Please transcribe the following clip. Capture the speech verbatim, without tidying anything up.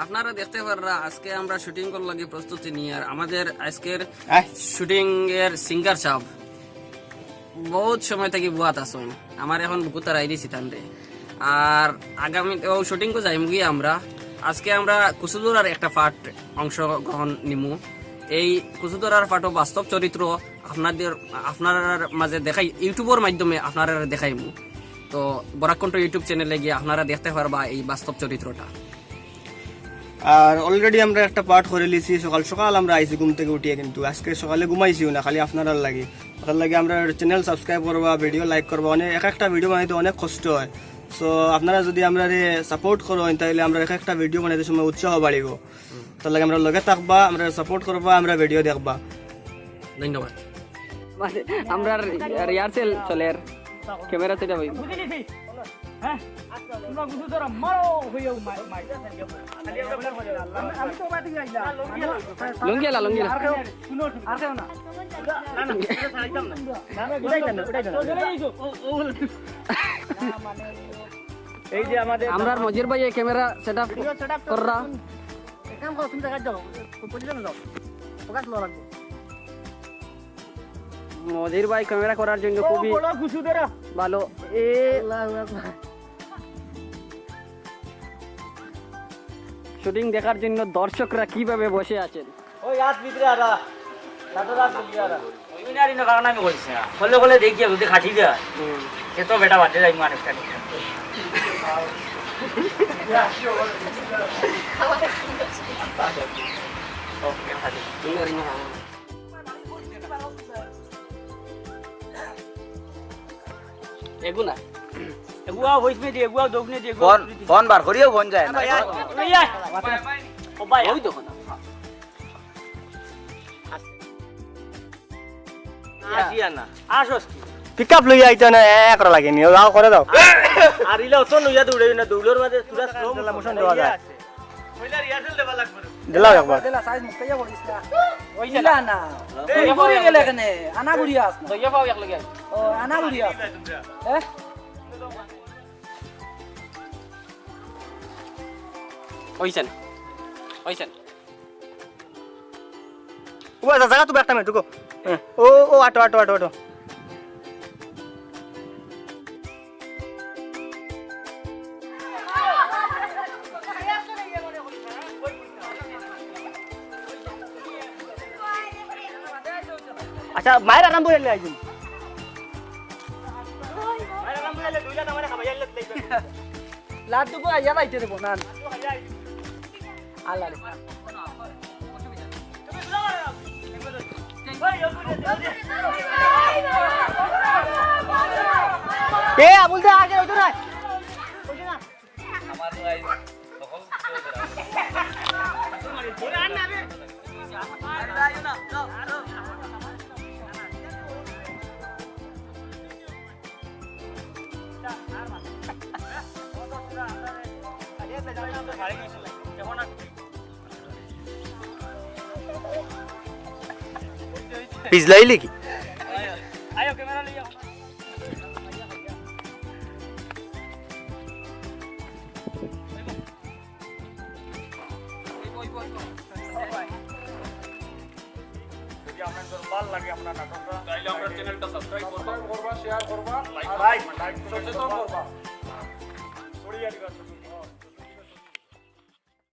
আপনারা দেখতে পাররা আজকে আমরা শুটিং করার লাগি প্রস্তুতি নিয়ার, আর আমাদের আজকের আহ। শুটিং এর সিঙ্গার সাব বহুত সময় থাকি বুয়াত আছইন, আমার এখন বুকু তারাই দিছি তানরে। আর আগামী ও শুটিং কো যাইমু গিয়া আমরা। আজকে আমরা কুচুদরার একটা পার্ট অংশগ্রহণ নিমু। এই কুচুদরার পার্টও বাস্তব চরিত্র আপনাদের, আপনারার মাঝে দেখাই, ইউটিউবর মাধ্যমে আপনারারে দেখাইমু। তো বরাক কণ্ঠ ইউটিউব চ্যানেলে গিয়া আপনারা দেখতে পারবা এই বাস্তব চরিত্রটা। আর already আমরা একটা পার্ট করিলিছি, সকাল সকাল আমরা আইছি ঘুম থাকি উঠিয়া, কিন্তু আজকে সকালে ঘুমাইছিও না, খালি আপনারার লাগি। অতার লাগি আমরার চ্যানেল সাবস্ক্রাইব করবা, ভিডিও লাইক করবা, অনেক এক একটা ভিডিও বানাইতে অনেক কষ্ট অয়। So আপনারা যুদি আমরারে সাপোর্ট করইন, তাইলে আমরার এক একটা ভিডিও বানাইতে সময় উৎসাহ বাড়িবো। তার লাগি আমরার লগে থাকবা, আমরারে সাপোর্ট করবা, আমরার ভিডিও দেখবা। ধন্যবাদ। মানে, আমরার রিহার্সেল চলের, ক্যামেরা সেটআপ অইবো। বুঝি গেছি। হ্যাঁ? তোমরা বুঝো তোরা মারো, হইও মাই, মাই। আমি, আমি তো বাদ দিয়া আইলাম। লুঙ্গি এলা, লুঙ্গি এলা। আর কেউ, শুনো, শুনো। আর কেউ না। না, না, এটা ছাড়াইতাম না। না, না, উঠাইতাম না, উঠাইতাম না। চলে যাইছো। ও, ও, ও। এই যে আমাদের আমরার মজির ভাইয়ে ক্যামেরা সেটআপ ভিডিও সেটআপ কররা। এক কাম করো, তুমি জাগাত যাও, পজিশনে যাও, ফোকাস লওয়া লাগবো। মজির ভাই ক্যামেরা করার জন্য ও, খুবই বড় খুশু ধরা। ভালো। এ আল্লাহু আকবার। শুটিং দেখার জন্য দর্শকরা কিভাবে বসে আছেন? ওই রাত ভিতরে আরা, সারা রাত ভিতরে আরা। ওই মিনারি না কারণ আমি বলছি না। খোলে খোলে দেখি, যদি খাটি দেয়, সে তো বেটা বাদে যাই মানুষটা নিয়ে। ওকে, খাটি। এগু না। এগুয়া হইস নে দি, এগুয়া দৌড় নে দি, এগুয়া ফোন, ফোন বার করিও ফোন যায় না। ভাই, আয়, এই আয়। ও ভাই, ওই দেখো না। আসিয়া না। আসস কি? পিক আপ লইয়া আইতে না, এ করা লাগেনি, ও যাও করে দাও। আর ইলা অত লইয়া দৌড়াই না, দৌড়র মাঝে তোরা স্লো মোশন দেওয়া যায়। পয়লা রিহার্সাল দেবা লাগবে। দিলাও একবার। দিলা, সাইজ মুকাইয়া বলিস না। ওই দিলা না। এই তুই ঘুরে গেলে এখানে, আনা ঘুরিয়া আস না। দইয়া পাও এক লগে। ও, আনা ঘুরিয়া আস। হ্যাঁ? ওইছেন। ওইছেন। ও, যা, জাগা তো একটা মিনিট, রুকো। হ্যাঁ। ও, ও, আটো, আটো, আটো, আটো। আচ্ছা, মায়ের আরাম বলে আইছি। লাড্ডু কো আইয়া লাইতে দেবো না। আল্লাহ রে। এ, আবুল দে, আগে ওই তো না। আমার তো এই তখন পিছলাইলি কি? যদি আপনার ভালো লাগে আপনার নাটকটা, তাইলে আপনার চ্যানেলটা সাবস্ক্রাইব করবা, করবা, শেয়ার করবা, লাইক, লাইক, সচেতন করবা। ছড়িয়ে দিবা।